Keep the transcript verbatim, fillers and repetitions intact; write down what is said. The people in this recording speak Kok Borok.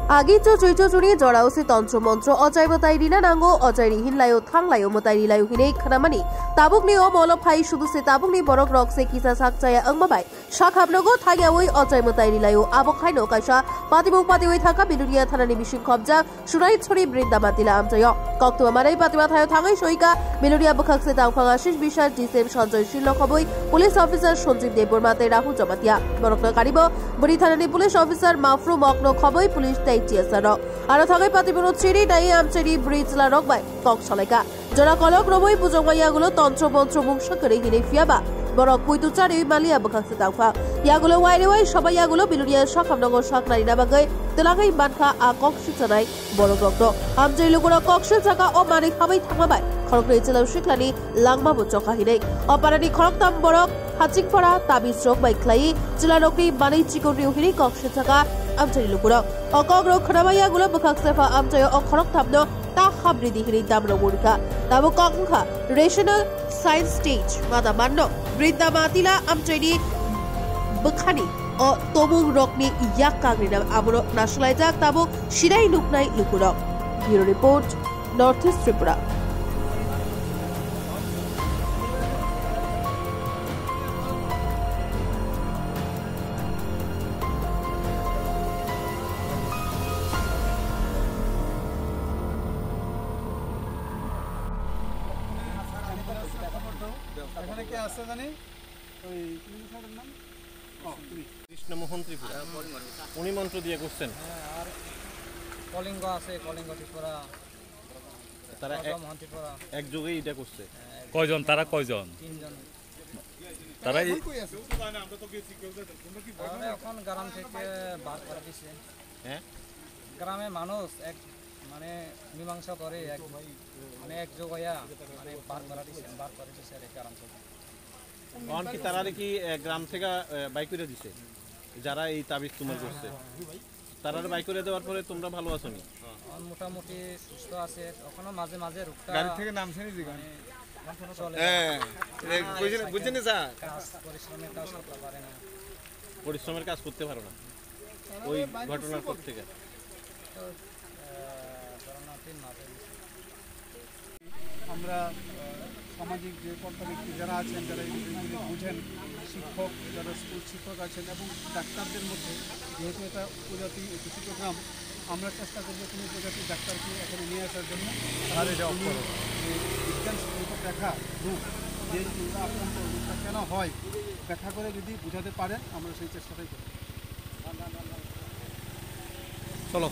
Agi chuchwi chuchuni jorao se tontro montro ochai mwtai rina nango, ochai ri hinlaio thanglaio mwtai rilaio hinwi khnamani. Tabukni o molo phai sudu se tabukni borok rok se kisa sak chaya wngma bai sak hamnogo thangyawi ochai mwtai rilaio. Abo khaino kaisa patimung patiwi thangkha Bilonia thanani bising khobjak Sunai Chori Brinda Matila amchaio. Koktwma manwi patima thaio thangwi soika Bilonia bwkhak se tangphang Ashish Biswas, D C M Sanjoy Shil no khobwi police officer Sanjeev Debbarma tei Rahul Jamatia. Borokno karibo Bwrwi thanani police officer Mafru Mokno khobwi police tei T S R rok. Aro thangwi patiboro chiri nai amchaini bwrwi chwla rok bai kok salaikha. Jora kolok romwi bujokma yagulo tontro montro mungsa kwrwi hinwi phiyaba borok puitu chariwi maliya bwkhak se tangphang. Yagulo wairewai soba yagulo Bilonia sakhamnongo sak narina bagwi twlangwi mankha a kok siksanai borok rokno. Amchai lukurok kok silsaka o manwi khabai thangma bai khoroknwi chwla siklani langma bo chokha hinwi. O parani khoroktham borok Hachingphora tabis rok bai khlai chwla rokni manwi chikon rw hinwi kok silsaka amchai lukurok. O kok rok khwnama yagulo bwkhak sepha amchaio o khoroktham no ta khabridi hinwi dam rok wngkha. Tabuk kok wngkha Rational Science Stage mada manno Brinda Matila amchaini bwkhani o tomung rokni yak kangrina abono nasulaijak tabuk sinai nuknai lukurok. Bureau Report, North East Tripura. এখানে কে আছে জানি? ওই পুলিশ স্যারের নাম? ও, তুমি। কৃষ্ণমোহন ত্রিপুরা। উনি মন্ত্র দিয়ে করছেন। হ্যাঁ, আর কলিঙ্গ আছে, কলিঙ্গ ত্রিপুরা। তারা এক, গৌতম ত্রিপুরা। একযোগেই এটা করছে। হ্যাঁ, এক কয়জন? তারা কয়জন? তিনজন। তারা এই এখন কই আছে? তারা এখন গ্রাম থেকে বার করে দিছে। হ্যাঁ? গ্রামে মানুষ এক মানে মীমাংসা করে এক মানে একযোগ হইয়া মানে বার করা দিছে, বার করে দিছে আর কি আরামসে। এখন কি তারা কি, এ, গ্রাম থেকে, এ, বাই করে দিছে? যারা এই তাবিজ তোমার করছে, তারা বাই করে দেওয়ার পরে তোমরা ভালো আছো নি? এখন মোটামুটি সুস্থ আছে, এখনো মাঝে মাঝে রোগটা গাড়ি থেকে নামছে নি যেখানে? মানে চলে। হ্যাঁ, এ, বুঝলি, বুঝলি স্যার? কাজ, পরিশ্রমের কাজ করতে পারে না। পরিশ্রমের কাজ করতে পারো না ওই ঘটনার পর থেকে? আমরা, আহ, সামাজিক যে কর্তা ব্যক্তি যারা আছেন, যারা এই বিষয়গুলি বুঝেন, শিক্ষক, যারা স্কুল শিক্ষক আছেন এবং ডাক্তারদের মধ্যে, যেহেতু এটা উপজাতি অধ্যুষিত গ্রাম, আমরা চেষ্টা করবো কোনো উপজাতি ডাক্তারকে এখানে নিয়ে আসার জন্য। আর এটা off করো। এই বিজ্ঞান সম্মত ব্যাখ্যা রোগ, যে রোগটা আক্রান্ত, রোগটা কেন হয়, ব্যাখ্যা করে যদি বুঝাতে পারেন, আমরা সেই চেষ্টাটাই করব। চলো।